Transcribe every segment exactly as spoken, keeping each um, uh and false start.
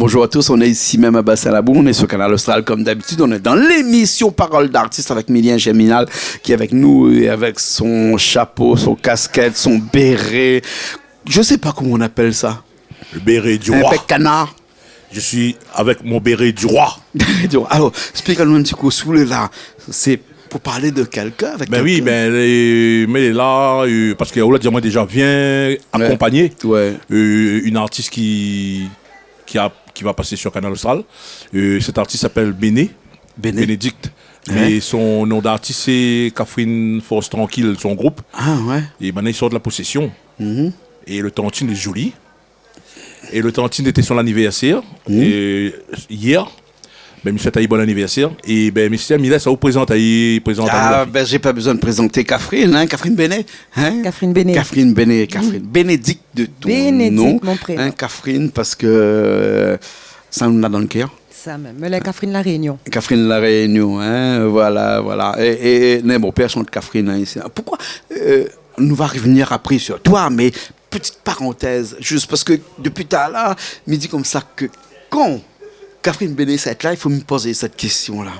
Bonjour à tous, on est ici même à Bassin Labour, on est sur Kanal Austral comme d'habitude, on est dans l'émission Parole d'artiste avec Milien Germinal qui est avec nous et avec son chapeau, son casquette, son béret. Je sais pas comment on appelle ça. Le béret du Un roi. Pèk kanar. Je suis avec mon béret du roi. Alor, esplik anou in ti kou, si ou lé la, sé pou parl de kèlkin, avèk Ben oui, kèlkin. Ben, lé, mé la, euh, parske ou la di amoin déza, vien akonpagné Ouais. euh, une artiste qui, qui, a, qui va passer sur Kanal Austral. Euh, cette artiste s'appelle Béné. Béné. Bénédicte. Ouais. Mais son nom d'artiste, c'est Kafrine Force Tranquille, son groupe. Ah ouais. Et maintenant, il sort de la possession. Mhm. Et le tantine est joli. Et le tantine était son anniversaire. Et hier, ben, mi fèt ali bon anniversaire. Et ben, monsieur Milien, sa ou prézant, i prézant Ah, ali. Ben, j'ai pas besoin de présenter Kafrine, hein, Kafrine Béné, hein. Kafrine Béné. Kafrine Béné, Kafrine. Bénédicte de ton Bénédicte, nom, mon prénom. Hein, Kafrine, parce que euh, sa nou néna dan le kèr. Sa mèm. Mé la Kafrine La Réunion. Kafrine La Réunion, hein, voilà, voilà. Et, et, et, mé bon, pèrsone Kafrine, hein, ici. Pourquoi euh, nou va revenir après sur toi, mais petite parenthèse, juste parce que depuis tout à l'heure, mi di comme ça que quand Kafrine Béné sort la, il faut me poser cette question-là.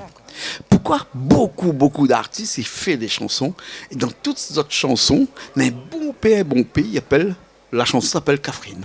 Pourquoi beaucoup, beaucoup d'artistes, ils font des chansons, et dans toutes les autres chansons, mais bon père, bon pays, il appelle, la chanson s'appelle Kafrine.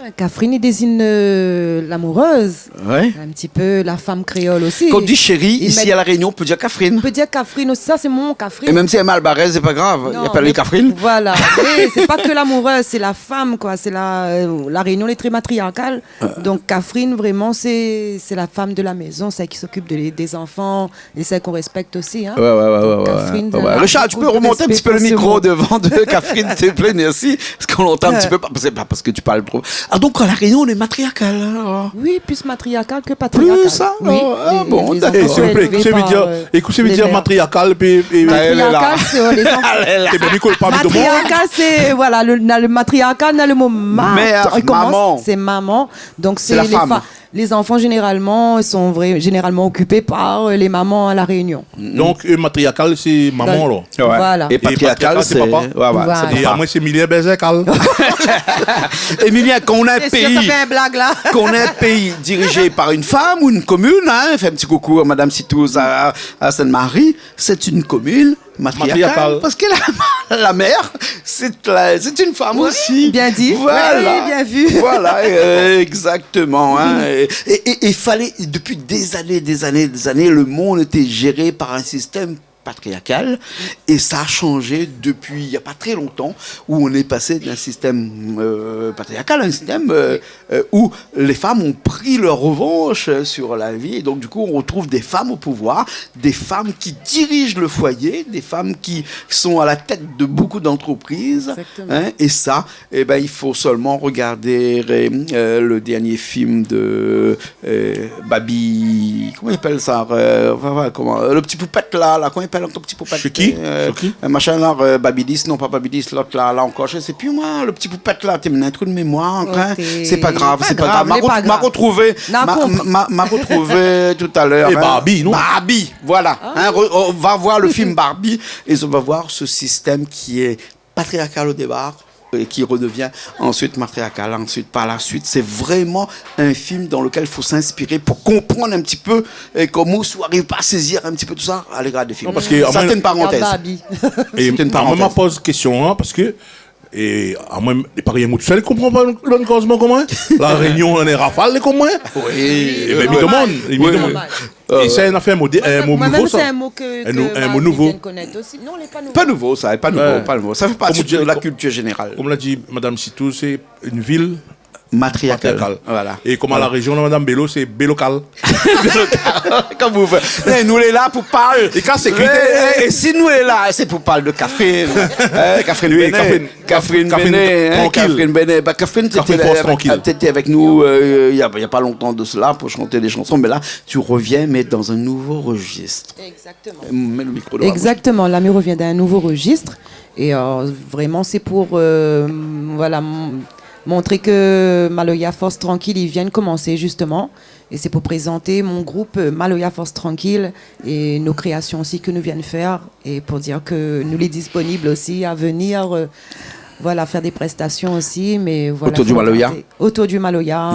Ah, Kafrine, il désigne euh, l'amoureuse. Ouais. Un petit peu la femme créole aussi. Quand on dit chérie, Ils ici mettent- à La Réunion, on peut dire Kafrine. On peut dire Kafrine aussi. Ça, c'est mon Kafrine. Et même si elle est mal barrée, c'est pas grave. Il Non, appelle mais Kafrine. Voilà. Mais c'est pas que l'amoureuse, c'est la femme, quoi. C'est la, euh, la Réunion, elle est très matriarcale. Donc, Kafrine, vraiment, c'est c'est la femme de la maison, celle qui s'occupe de les- des enfants et celle qu'on respecte aussi. Hein. Ouais, ouais, ouais, Donc, ouais, Kafrine, ouais. euh, Richard, tu beaucoup peux de remonter un respect petit peu le pour ce micro mot. Devant de Kafrine, s'il te plaît, merci. Parce qu'on l'entend un petit peu, pas, c'est pas parce que tu parles trop. Ah, donc à La Réunion, on est matriarcal, alors. Oui, plus matriarcale que patriarcale. Plus, hein ? Oui, Ah, les- bon, les d'accord. Et enfants s'il vous sont plaît, élevés écoutez, veut par, dire, euh, écoutez, veut les dire mères. Matriarcal, puis, puis, Allez, là. Matriarcal, c'est euh, les enfants. Eh ben, Nicole, parle de moi. Matriarcal, c'est voilà, le, na le matriarcal, na le mot ma, Mère, il commence, maman. C'est maman. Donc C'est c'est la les femme. fa- les enfants généralement sont vra- généralement occupés par euh, les mamans à la Réunion. Donc, euh, matriarcal, c'est maman, Dans- alors. Ouais. Voilà. Et patriarcal, Et patriarcal, c'est c'est papa. Ouais, ouais, Voilà. c'est Et à papa. Moi, c'est Milien Bézèkal. Émilien, quand on a un C'est sûr, ça pays, fait un blague là. Quand on a un pays dirigé par une femme ou une commune, hein, fais un petit coucou à Madame Sitouz à, à Sainte-Marie, c'est une commune matriarcale. Matriarcale. Parce que la, la mère, c'est la- c'est une femme aussi. Bien dit. Voilà. Oui, bien vu. Voilà, euh, exactement. Hein. Et, et- et il fallait, depuis des années, des années, des années, le monde était géré par un système patriarcal, et ça a changé depuis il n'y a pas très longtemps, où on est passé d'un système euh, patriarcal à un système euh, euh, où les femmes ont pris leur revanche euh, sur la vie, et donc du coup on retrouve des femmes au pouvoir, des femmes qui dirigent le foyer, des femmes qui sont à la tête de beaucoup d'entreprises, Exactement. Hein, et ça, eh ben, il faut seulement regarder euh, euh, le dernier film de euh, Babi, comment il appelle ça euh, enfin, voilà, comment, euh, le petit poupette là, là, comment il appelle encore, petit poupette Chucky ? euh, Chucky ? euh, Machin là, euh, Babyliss, non pas Babyliss, l'autre là, là encore, je sais plus moi, le petit poupette là, t'es un trou de mémoire, hein, Ok. c'est pas grave, Pas c'est pas grave, grave. M'a lé pa retrou- m'a grav. retrouvé, N'a m'a- compris. m'a m'a retrouvé tout à l'heure. Et Hein. Barbie, non ? Barbie, voilà. Hein, re- on va voir le film Barbie et on va voir ce système qui est patriarcal au départ et qui redevient ensuite matriarcal ensuite par la suite. C'est vraiment un film dans lequel il faut s'inspirer pour comprendre un petit peu et comment si on n'arrive pas à saisir un petit peu tout ça, allez regarder des films. Non, parce que, à Ça, moins- c'est une parenthèse. Regarde Barbie. Et C'est une à moi, ma parenthèse. Poz késtion, hein, parske, é, a moin, lé pa rienk moin tousèl i konpran pa bann kaz, koman, hein ? La Réunion, on est rafal, lé koman, hein ? Oui. É ben, mi domann, mi Oui. domann. Normal. É sé in afèr modé-, in mo Moi-même, nouvo, c'est sa. un mot que, Un que nou-, in ma mo nouvo. cousine connaît aussi. Non, lé pa nouvo. Pas nouveau, ça, pas nouveau, Ouais. pas nouveau. Ça fait partie Comme on dit, de la comme- culture générale. Kom la di Madam Sitouz, sé in vil Matriarcal. Matriarcal. Voilà. É kom la réjion, Madam Bélo, sé Bélokal. Kom ou vé. Mé nou lé la pou parl. É kan sé kri, É, é, é si nou lé la, sé pou parl de Kafrine. Hein, Kafrine Oui, Béné. Kafrine. Kafrine Kafrine Béné, hein, tranquille. Kafrine Béné. Bah, Kafrine, Kafrine t'étais Force avec, tranquille. t'étais avec nous euh, il y a, il y a pas longtemps de cela pour chanter des chansons, mais là, tu reviens, mais dans un nouveau registre. Exactement. Mets le micro dans la bouche. Exactement, là, mi revien dan in nouvo rejis. É euh, vréman, sé pou euh, voilà, m- montré ke Maloya Force Tranquille i vien komansé, justeman. É sé pou prézant mon group euh, Maloya Force Tranquille é nos kréasion osi ke nou vien fèr. É pou dir ke nou lé disponib osi a venir euh, Voilà, faire des prestations aussi, mais voilà, autour du maloya. Autour du maloya.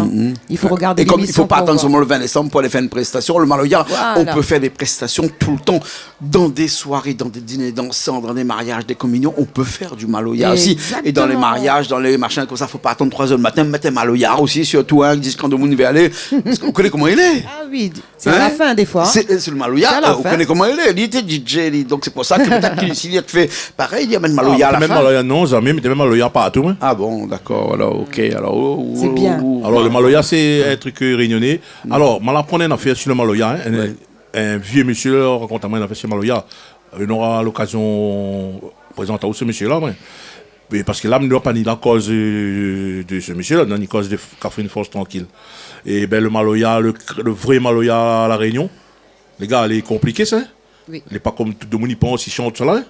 Il faut regarder l'émission pour voir. Et comme il faut pas attendre seulement le vingt décembre pour aller faire une prestation, le maloya, on peut faire des prestations tout le temps. Dans des soirées, dans des dîners dansants, dans des mariages, des communions, on peut faire du maloya aussi. Et dans les mariages, dans les machins comme ça, faut pas attendre trois heures du matin, mèt in maloya aussi, surtout, hein, diskan domoun i vé alé. Parce que vous connaissez comment il est. Ah oui, c'est à la fin, des fois, hein. C'est, c'est le maloya, euh, vous connaissez comment il est. Li té D J, li. Donc c'est pour ça que peut-être qu'il, s'il a fait pareil, li amèn maloya à la fin. Ah, mèt maloya, non, zamé, mèt maloya partou, hein. Ah bon, d'accord, alors, ok, alors, oh, oh, oh. C'est bien. Alors, le maloya, c'est un truc, euh, réunionnais. Alors, ma la aprann in afèr sur le maloya, hein. Un vieux monsieur la rakont amoin in afèr sur maloya. Euh, nou nora lokazion prézant aou ce monsieur-là, ouais. Mé parske la, nou la pa ni la koz, euh, de ce monsieur-là, nou la ni koz de F-, Catherine Force, tranquille. É ben, le maloya, le, le vrai maloya à La Réunion, lé gars, lé konpliké, sa, hein. Oui. Lé pa konm tout domoun i pans, i shant, sa la, hein.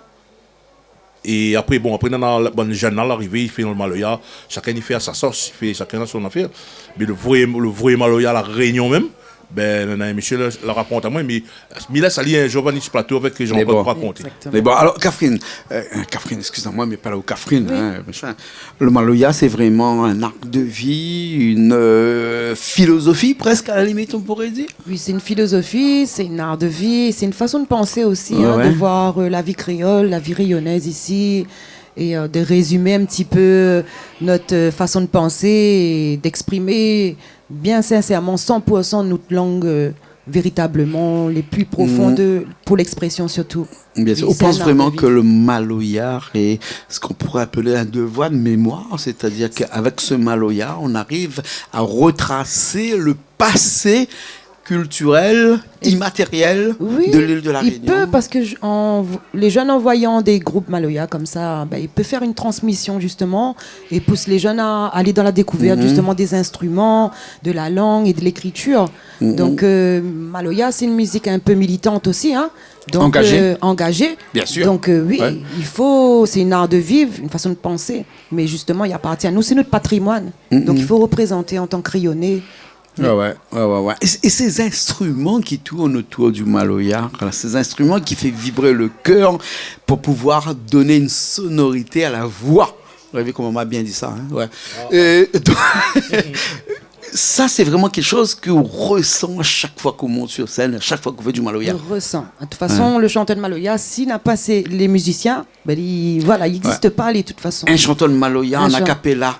É apré, bon, apré, nana la bann jenn la, la arivé, i fé dan le maloya, shakinn i fé a sa sos, i fé, shakinn na son afèr. Mé le vré, le vré maloya La Rénion mèm, ben, nana in mésyé la, la rakont amoin, mé, mi lès ali in zour vni su plato avèk Jean-Claude pou rakonté. Exactement. Mé bon, alor, Catherine, euh, Catherine, excusez-moi, mé pa la ou Catherine, hein, machin. Le maloya, c'est vraiment un art de vie, une, euh, philosophie presque, à la limite, on pourrait dire. Oui, c'est une philosophie, c'est un art de vie, c'est une façon de penser aussi, hein, de voir, euh, la vie créole, la vie réunionnaise ici, et, euh, de résumer un petit peu notre, euh, façon de penser et d'exprimer bien sincèrement, cent pour cent notre langue, euh, véritablement, les plus profondes, euh, pour l'expression surtout. Bien sûr. Oui, c'est un art de vie. On pense vraiment que le maloya est ce qu'on pourrait appeler un devoir de mémoire, c'est-à-dire qu'avec ce maloya, on arrive à retracer le passé culturel, immatériel de l'île de la Réunion. Oui, il peut, parce que je, en, les jeunes en voyant des groupes maloya comme ça, ben, il peut faire une transmission, justement, et pousse les jeunes à aller dans la découverte, justement, des instruments, de la langue et de l'écriture. Donc, euh, maloya, c'est une musique un peu militante aussi, hein. Donc, engagée. Euh, engagée. Bien sûr. Donc, euh, oui, il faut, c'est un art de vivre, une façon de penser. Mais justement, il appartient à nous, c'est notre patrimoine. Donc, il faut représenter en tant que Réunionnais. Ouais, ouais, ouais, ouais, ouais. Et, et ces instruments qui tournent autour du maloya, voilà, ces instruments qui fait vibrer le cœur pour pouvoir donner une sonorité à la voix. Vous avez vu comment on m'a bien dit ça, hein ? Ouais. Et donc, ça, c'est vraiment quelque chose qu'on ressent à chaque fois qu'on monte sur scène, à chaque fois qu'on fait du maloya. On ressent. De toute façon, le chanteur de maloya, s'il n'a pas ses, les musiciens, ben, il, voilà, il existe pas, lui, de toute façon. Un chanteur de maloya en a cappella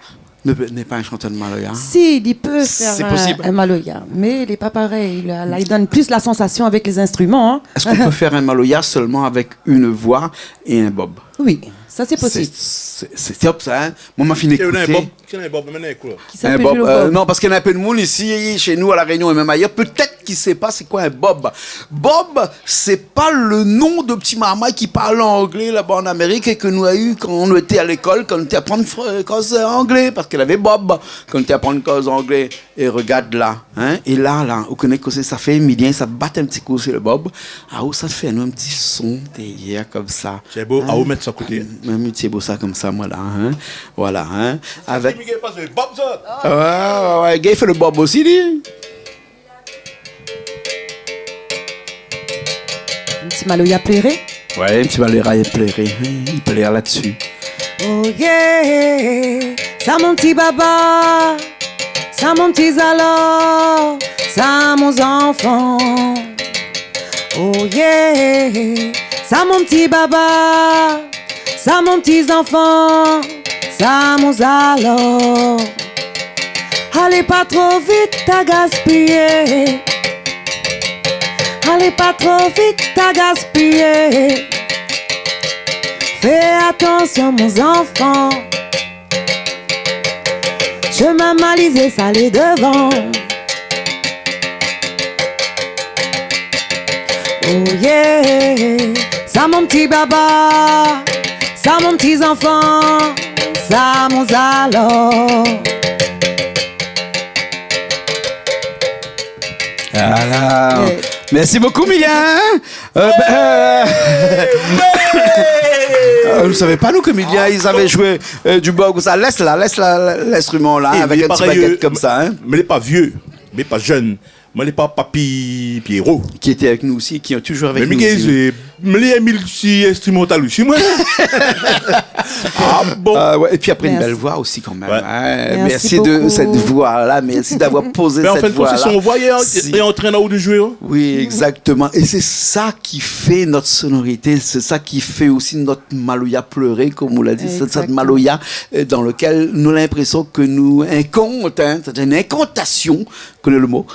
ne peut, n'est pas un chanteur de maloya. Si, il peut faire un, un maloya, mais il est pas pareil. Là, là, il donne plus la sensation avec les instruments, hein. Est-ce qu'on peut faire un maloya seulement avec une voix et un bob ? Oui, ça, c'est possible. C'est, c'est, c'est top, ça, hein. Moi, ma fine écouté. Ki néna in bob ? Ki néna in bob ? Mèm in koulèr. Kisa i pé zoué lo bob ? Euh, non, parce qu'il y en a un peu de monde ici, chez nous, à La Réunion et même ailleurs, peut-être qu'il sait pas c'est quoi un bob. Bob, c'est pas le nom de petit marmay qui parle anglais là-bas en Amérique et que nous a eu quand on était à l'école, quand on était apprendre fr-, cause anglais, parce qu'il avait bob quand on était apprendre cause anglais. Et regarde là, hein, et là, là, ou koné kosa sa fé, Émilien, sa bat in ti kou sur le bob. Ah, ou sa fé anou in ti son dèrièr konmsa. Sé bo, hein ? Ah, ou mèt sa koté. Mèm sé bo sa konmsa, moin la, hein. Voilà, hein. Avèk Miguel, pas le bob, sa. Ouais, ouais, ouais. Gars, i fé le bob osi, li. In ti maloya pléré. Ouais, in ti maloya pléré. I plèr la-dsi. Oh yeah, sa mon ti baba, sa mon ti zalo, sa mon zanfan. Oh yeah, sa mon ti baba, sa mon ti zanfan, sa mon zalo. Alé pa tro vit, ta gaspiyé. Alé pa tro vit, ta gaspiyé. Fé atansion, mon zanfan. Shemin malizé, sa lé dovan. Oh yeah, sa mon ti baba, sa mon ti zanfan, sa mon zalo. Voilà. Ouais. Merci beaucoup, Émilien. Euh, ben, euh, euh, nou savé pa, nou, ke Émilien, li savé zoué, euh, du bob, sa. Lès la, lès la, l'instrument la, avèk in ti baguèt konmsa, hein. Mé li lé pa vié, mé pa jenn. Moin lé pa Papi Pierrot. Qui était avec nous aussi, qui est toujours avec nous aussi. Mé mi gingn zoué, mi lé multi-instrumental osi, moin. Ah bon ? Ah ouais, et puis après, une belle voix aussi, quand même, hein. Merci. Merci beaucoup. Merci de cette voix-là. Merci d'avoir posé cette voix-là. Mais en fin de compte, c'est son voix, il est en, il est en train de jouer, hein. Oui, exactement. Et c'est ça qui fait notre sonorité, c'est ça qui fait aussi notre maloya pleuré, comme on l'a dit. Exactement. C'est cette maloya, euh, dans lequel nous avons l'impression que nous, un conte, hein, c'est une incantation, vous connaissez le mot ?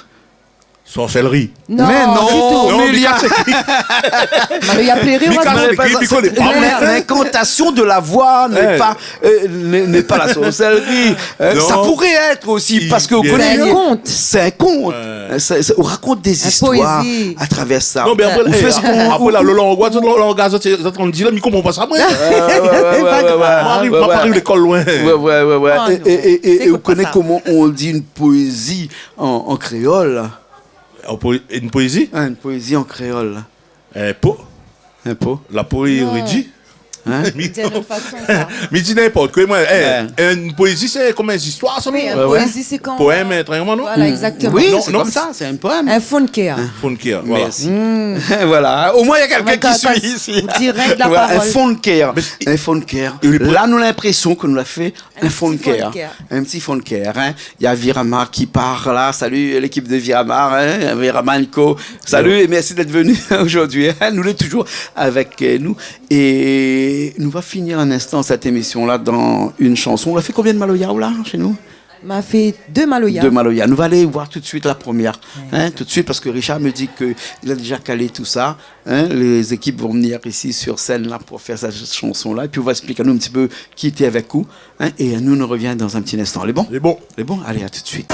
Sorcellerie. Non, du tout. Non, mé li la ékri. Maloya pleuré, li la ékri, li koné pa. L'incantation de la voix n'est pas, euh, n'est, n'est pas la sorcellerie. Hein, ça pourrait être aussi, parce que vous connaissez, c'est un conte. C'est un conte. Ouais. Hein, c'est, c'est, on raconte des histoires à travers ça. Non, mé apré, on fait ce qu'on, eh, apré, la, le langaz, le langaz, zot, zot i di la, mi konpran pa sa, moin. Ouais, ouais, ouais. Moin, mi la pa ariv lékol loin. Ouais, ouais, ouais, ouais. Ah, non. Et, et, et, et vous connaissez comment on dit une poésie en, en créole ? En po-, une poésie ? Ah, une poésie en créole. Un po. Un po. La poésie. Non. Hein ? Mi di in ot fason sa. Mi di ninport koi, moin. Eh, une poésie, c'est comme une histoire, ça, non ? Oui, une poésie, c'est quand... Poème, un truc, non ? Voilà, exactement. Oui, c'est comme ça, c'est un poème. Un fond de cœur. Un fond de cœur, voilà. Merci. Voilà. Au moins, il y a quelqu'un qui suit ici. Direct la parole. Voilà, un fond de cœur. Mais un fond de cœur. Là, nous avons l'impression que nous l'a fait Un fond de cœur. Un petit fond de cœur, hein. Il y a Viramar qui part là. Salut l'équipe de Viramar, hein. Viramar Nico. Salut et merci d'être venu aujourd'hui, hein. Nous lé toujours avec, euh, nous. Et nous va finir un instant cette émission-là dans une chanson. On a fait combien de maloya, là, chez nous ? Ma fé deux maloya. Deux maloya. Nous va aller voir tout de suite la première, hein, tout de suite, parce que Richard me dit que il a déjà calé tout ça, hein. Les équipes vont venir ici sur scène là pour faire cette chanson-là. Et puis, on va expliquer à nous un petit peu qui était avec vous. Hein, et nou, nou revien dan in ti linstan. Lé bon ? Lé bon. Lé bon ? Alé, à tout de suite.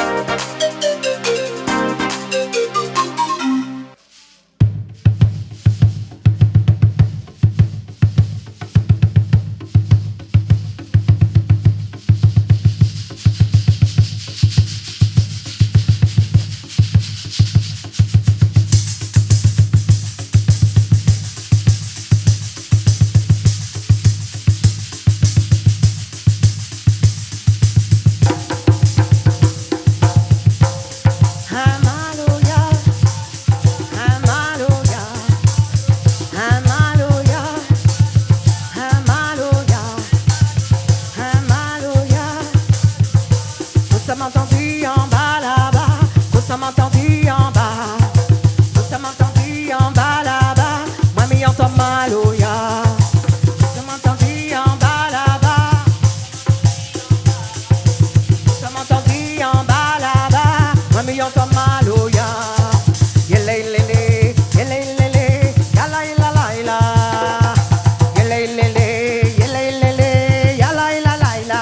In maloya, in maloya, in maloya, in maloya, in maloya. Kosa mi antann anba laba, kosa mi antann anba, kosa mi antann anba laba, moin mi antann maloya. Kosa mi antann anba laba, kosa mi antann anba laba, moin mi antann maloya. Yélélélé, yélélélé, yalayilalayila. Yélélélé, yélélélé, yalayilalayila.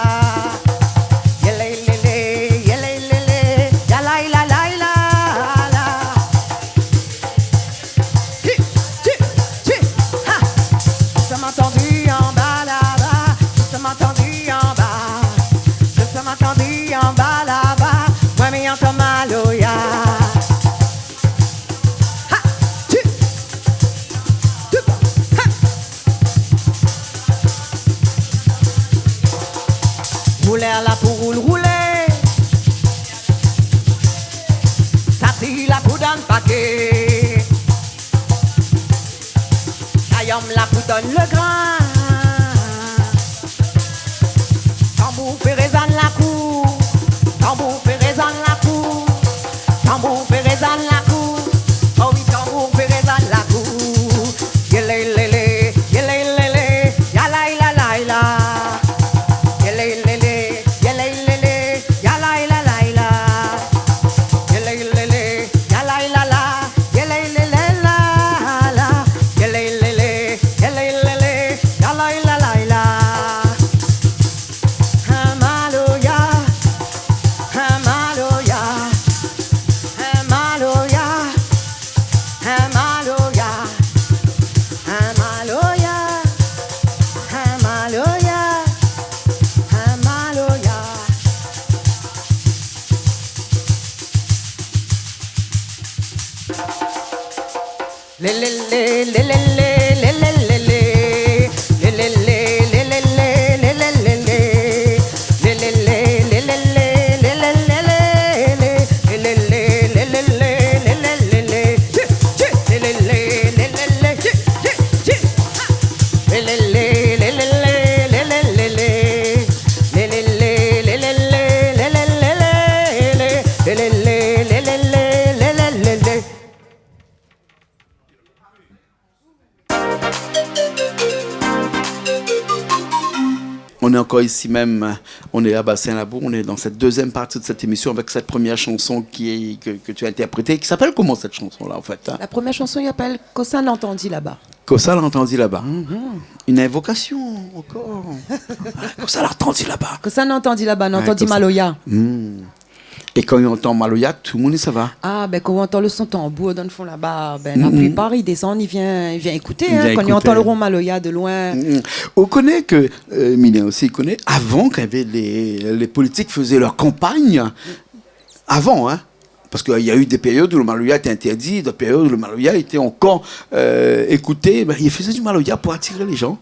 Yélélélé, yélélélé, yalayilalayila. Hi, hi, hi, ha. Kosa mi antann anba laba, kosa mi antann anba, kosa mi antann anba laba, moin mi antann maloya. Ha, hi, hi, ha. Roulèr la pou roul roulé. Sati la pou dann paké. Kayanm la pou dann le grin. Tanbour fé rézonn lakour. Tanbour fé rézonn lakour. Tanbour fé rézonn lakour. Oh oui, tanbour fé rézonn lakour. Yélélélé, yélélélé, yalayilalayila. Yélélélé, yélélélé, yalayilalayila. Yélélélé, yalayilala, yélélélélala. Yélélélé, yélélélé, yalayilalayila. In maloya, in maloya, in maloya, in maloya, in maloya, in maloya, in maloya. Lélélé, lélélé, lélélélé. Lélélé, lélélé, lélélélé. Lélélé, lélélé, lélélélé. Lélélé, lélélé, Lé, lé, lé. On est encore ici même, on est à Bassin Labour, on est dans cette deuxième partie de cette émission avec cette première chanson qui est, que, que tu as interprétée, qui s'appelle comment cette chanson-là en fait, hein ? La première chanson, i apèl Kosa la antandi laba. Kosa la antandi laba. Mhm. Une invocation encore. Kosa la antandi laba. Kosa la antandi laba, la antandi maloya. Hmm. É kan i antann maloya, tout le moun i sava. Ah, ben, kan i antann le son tanbour dan le fon laba, ben, la plipar i desann, i vien, i vien ékouté, hein, kan i antann le ron maloya de loin. Mm. Ou koné ke, euh, Milien osi i koné, avan, kan navé lé, lé politik i fézé lèr kanpagn, avan, hein, parske néna u dé périod ousa le maloya lété intèrdi, dot périod ousa le maloya lété ankor, euh, ékouté, ben, i fézé du maloya pou atir lé jan.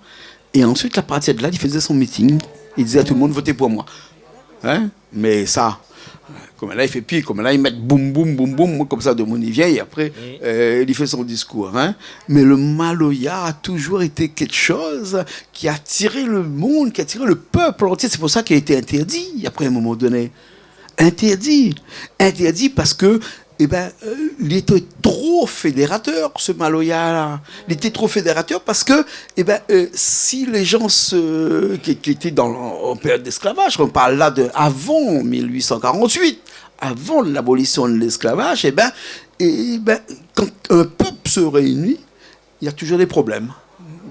É ansuit, a partir de la, i fézé son meeting, i dizé a tout le moun, votez pour moi. Hein ? Mé sa, koméla, i fé pi, koméla, i mèt boum, boum, boum, boum, konmsa, demoun i vien, é apré, euh, i fé son diskour, hein. Mé le maloya a toujours été quelque chose qui a attiré le monde, qui a attiré le peuple entier. C'est pour ça qu'il a été interdit, après un moment donné. Interdit. Interdit parce que, eh ben, euh, il était trop fédérateur, ce maloya-là. Il était trop fédérateur parce que, eh ben, euh, si les gens se, qui, qui étaient dans, en période d'esclavage, on parle là de avant mille huit cent quarante-huit, avant l'abolition de l'esclavage, eh ben, eh ben, quand un peuple se réunit, il y a toujours des problèmes.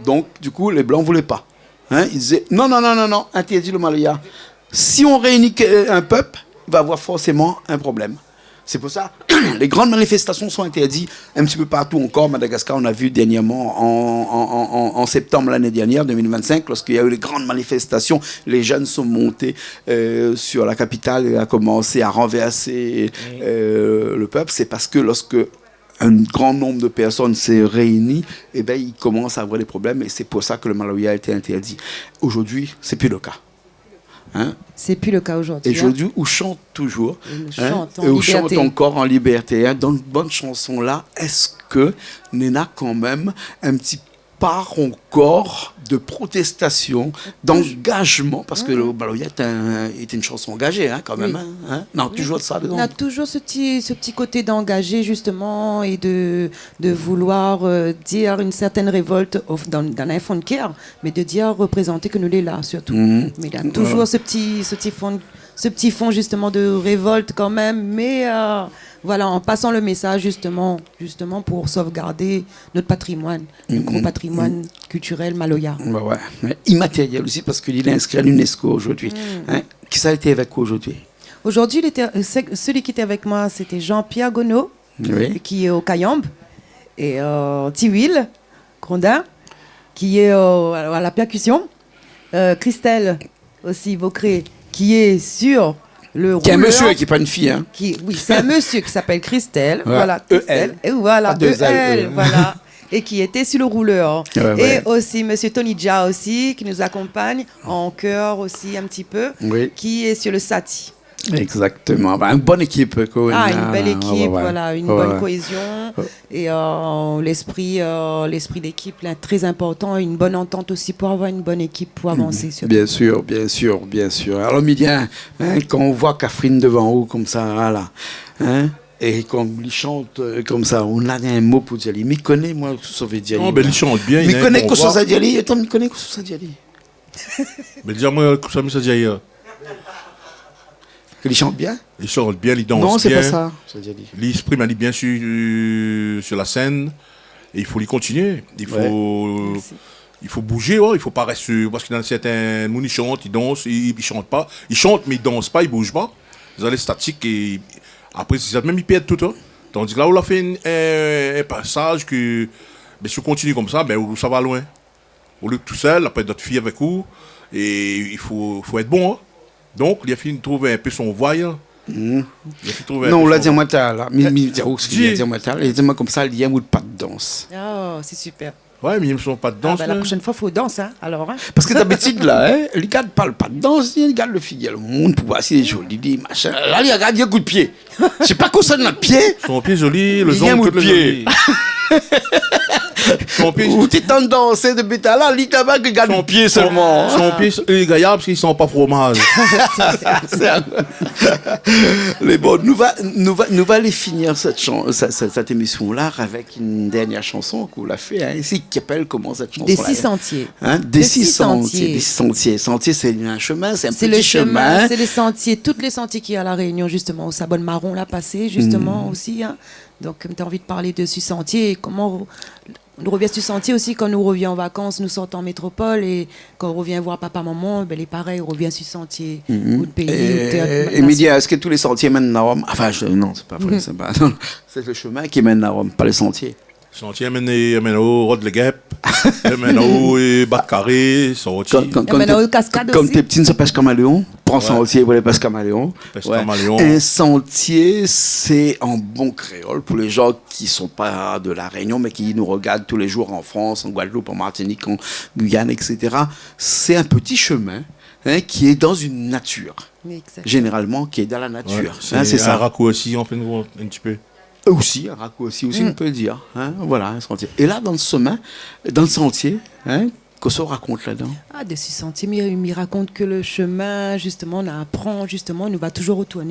Donc, du coup, les Blancs voulaient pas. Hein, ils disaient, non, non, non, non, non, interdit le maloya. Si on réunit que-, un peuple, il va avoir forcément un problème. C'est pour ça, les grandes manifestations sont interdites un petit peu partout encore. Madagascar, on a vu dernièrement, en, en, en, en, en septembre l'année dernière, deux mille vingt-cinq, lorsqu'il y a eu les grandes manifestations, les jeunes sont montés, euh, sur la capitale et a commencé à renverser, euh, le peuple. C'est parce que lorsque un grand nombre de personnes se réunit, eh ben, il commence à avoir des problèmes et c'est pour ça que le maloya a été interdit. Aujourd'hui, c'est plus le cas. Hein ? C'est plus le cas aujourd'hui, hein. Et aujourd'hui, on chante toujours, hein, et on chante encore en liberté, hein, dans de bonnes chansons là. Est-ce que néna quand même un petit part encore de protestation, d'engagement, parce que le maloya est un, est une chanson engagée, hein, quand même, hein, hein. Oui. Non, toujours ça dedans. On a toujours ce petit, ce petit côté d'engagé, justement, et de, de vouloir, euh, dire une certaine révolte au, dans, dans un fond de cœur, mais de dire, représenter ke nou lé la, surtout. Mhm. Mais il y a toujours ce petit, ce petit fond, ce petit fond, justement, de révolte quand même, mais, euh, voilà, en passant le message, justement, justement pour sauvegarder notre patrimoine, le gros patrimoine culturel maloya. Bah ouais. Mais immatériel aussi, parce qu'il est inscrit à l'UNESCO aujourd'hui. Mm. Hein ? Qui ça a été avec vous aujourd'hui ? Aujourd'hui, il était, euh, c'est, celui qui était avec moi, c'était Jean-Pierre Gonod, oui, qui est au kayamb, et, euh, Tiwil Grondin, qui est au, à la percussion, euh, Christelle aussi Vaucré, qui est sur le rouleur. Qui est un monsieur, qui est pas une fille, hein. Qui, oui, c'est un monsieur qui s'appelle Christelle. Voilà. Voilà, E L. Christelle. Et voilà, pas deux L, E L, E L. Voilà. Et qui était sur le rouleur. Ouais, ouais. Et aussi monsieur Tony Dia aussi, qui nous accompagne en chœur aussi un petit peu, oui, qui est sur le sati. Exactement. Bah, une bonne équipe, quoi. Ah, une belle équipe, ouais, ouais, voilà, une bonne cohésion. Ouais. Et, euh, l'esprit, euh, l'esprit d'équipe, là, très important. Une bonne entente aussi pour avoir une bonne équipe pour avancer, surtout. Bien sûr, bien sûr, bien sûr. Alors, Milien, hein, kan ou voi Kafrine devan ou konmsa, voilà, hein, é kan li shant, euh, konmsa, ou na in mo pou dir ali. Mi koné, moin, kosa sa vé dir ali. Non, ben, li shant bien, li na in bon voi. Mi koné kosa sa vé dir ali. Atann, mi koné kosa sa vé dir ali. Mé di amoin, kosa mi sa di ali, hein ? Ke li shant bien ? Li shant bien, li dans bien. Non, sé pa sa, sa vé dir ali. Li ésprim ali bien sur, sur la scène. É i fo li kontinié. I fo, i fo bouzé, ouais, i fo pa rèsté, parske dan sèrtin moun, i shant, i dans, i, i shant pa. I shant, mé i dans pa, i bouz pa. Zot lé statik é apré, sé sa mèm, i pèrd tout, hein. Tandi ke la, ou la fé in, in, in pasaz ke, ben, si ou kontinié konmsa, ben, ou sava loin. Ou lé tousèl, apré dot fiy avèk ou, é i fo, fo èt bon, hein. Donk, li la fine trouv in pé son voi, hein. Mhm. Li la fine trouv in pé son voi. Non, ou la di amoin talèr la. Mi, mi di aou sak li la di amoin talèr la. Li la di amoin konmsa, li yèm out pa dans. Oh, c'est super. Ouais, mi yèm son pa dans, la. Ah, ben, la prochaine fois, fo dans, hein, alors, hein. Parske dabitid la, hein, li gard pa le pa dans, li gard le figir le moun pou voir si lé zoli, li, machin. La, li gard, li ékout pié. Sé pa kosa na pié. Son pié zoli, le zong, tout lé zoli. Li yèm out pié. Son pié. Ou té antrinn dansé dopi talèr, li té la gard son pié, son, sèlman, son pié, lé gayar parské li san pa fromaz. Sé in, lé bon, nou va, nou va, nou va alé finir sèt shan-, sèt, sèt, sèt émisyon-la avèk in dèrnièr shanson k'ou la fé, in, isi, ki apèl koman sèt shanson-la ? Dé sis santié. In ? Dé sis santié. Dé sis santié. Dé sis santié. Santié, sé in shomin, sé in pti shomin. Sé le shomin, sé lé santié, tout lé santié ki lé La Rényon, zistoman, ousa Bone Maron la pasé, zistoman, osi, in. Donk, mi té anvi parl de sis santié, é koman nou rovien sis santié osi, kan nou rovien an vakans, nou sort an métropol, é kan nou rovien voir papa, momon, bin, lé parèy, nou rovien sis santié, out péi, out tèr, é, é Midi, èske tout lé santié i mèn a Rom ? Anfin, je, non, sé pa vré, sé pa, non, sé le shomin ki mèn a Rom, pa lé santié. Santié i mèn, i mèn o Rod Legèp, i mèn o, é, Bat Karé, sorti. Kan, kan, kan té, i mèn o Kaskad osi. Kan té pti, nou té pèsh kamaléon. Pran santié pou alé pèsh kamaléon. Pèsh kamaléon. In santié, sé an bon kréol, pou lé jan ki son pa de La Rényon, mé ki nou rogard tou lé zour an Frans, an Gwadloup, an Martinik, an Guyane, et cetera. Sé in pti shomin, in, ki lé dan in natir. Exactement. Zénéralman, ki lé dan la natir. Wé, in, sé sa. In rakoursi, an fin de kont, in pti pé. Osi, in rakoursi osi, nou pé dir, in, voilà, in santié. É la, dan le shomin, dan le santié, in, kosa ou rakont ladan ? A, de sis santié, mi, mi rakont ke le shomin, zistoman, nou aprann, zistoman, nou va touzour retourn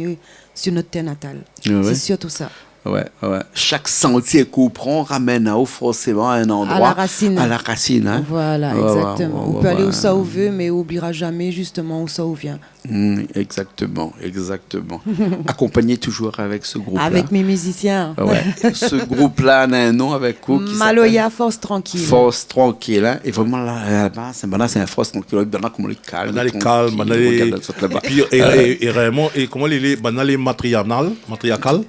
si nout tèr natal. A wé. Sé sirtou sa. Wé, wé. Shak santié k'ou pran i ramèn aou forséman a in landroi. A la rasine. A la rasine, in. Voilà, wé, wé, exactement. Ou pé alé ousa ou vé, mé ou oubliera zamé, zistoman, ousa ou vien. Mm, exactement, exactement. Akonpagné touzour avèk se group-la. Avèk mé mizisien. Wé. Se group-la na in non avèk ou ki apèl Maloya Force Tranquille. Force Tranquille, in. É vréman, la, laba, sé, banna, sé in force tranquille. Banna, koman lé kalm, banna lé kalm, tranquille, banna lé, rogard sa laba. É pi, é, é, é vréman, é koman lé, lé, banna lé matrianal, matriarkal ?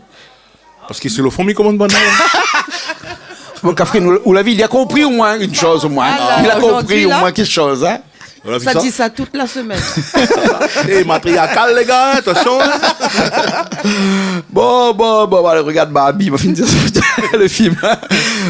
Parské sé lo fanm i komann banna. Bon, Kafrine, ou, ou la vi, li la konpri omoin in shoz, omoin. Alor, zordi la, li la konpri omoin kékshoz, in. Ou la vi sa ? Sa di sa tout la semèn. É, matriarkal, lé gars, in, atansion, in. Bon, bon, bon, alé, rogard Barbie, ma fine dir sa, le film.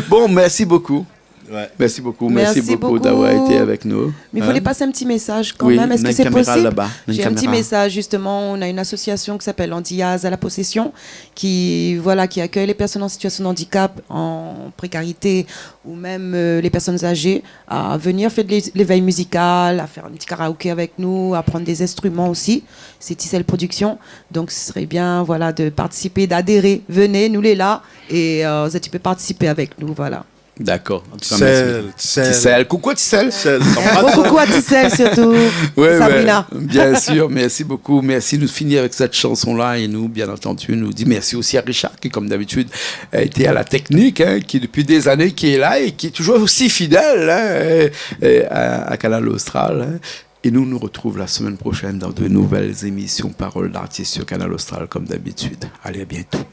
Bon, mèrsi bokou. Wé. Mèrsi bokou, mèrsi bokou d'avoir été avèk nou. Mèrsi bokou. Mé i fo pas in pti mésaz kan mèm. Wi, èske sé posib ? Néna in kaméra laba. Néna in kaméra. J'ai un petit message, justement. On a une association qui s'appelle Andiaz à la possession, qui, voilà, qui accueille les personnes en situation de handicap, en précarité, ou même, euh, les personnes âgées, à venir faire de l'é-, l'éveil musical, à faire un petit karaoké avec nous, à prendre des instruments aussi. C'est Ticelle Production. Donc, ce serait bien, voilà, de participer, d'adhérer. Venez, nou lé la. Et, euh, zot i pé participer avèk nou, voilà. Dakor. An tou ka, mèrsi. Ticelle, Ticelle. Ticelle. Koukou Ticelle. Ticelle, kamarad. Bon, koukou à Ticelle, surtout. Wé, wé. Sabrina. Bien sûr, mèrsi bokou. Mèrsi. Nou fini avèk sèt shanson-la é nou, bien entendu, nou di mèrsi osi à Richard, ki, kom d'abitid, la été à la technique, in, ki dopi dé zané ki lé la é ki lé touzour osi fidèl, in, é, é à, à Kanal Austral, in. É nou, nou retrouv la semèn proshèn dan de nouvèl émisyon Parole d'artiste sur Kanal Austral, kom d'abitid. Alé, à bientôt.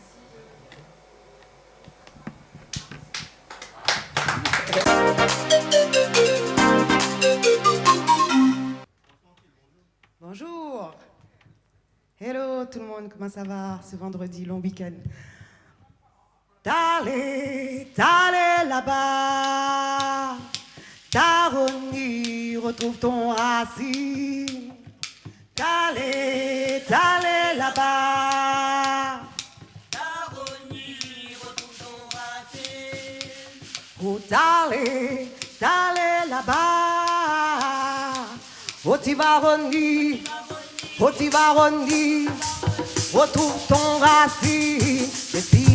Bonjour. Hello tout le monde, comment ça va ce vendredi, long week-end ? T'es allé, t'es allé là-bas, t'es revenu, retrouve ton racine. T'es allé, t'es allé là-bas, t'es revenu, retrouve ton racine. Oh, t'es allé, t'es allé là-bas, oh, tu vas revenir, oh, tu vas revenir, retrouve ton racine. Et si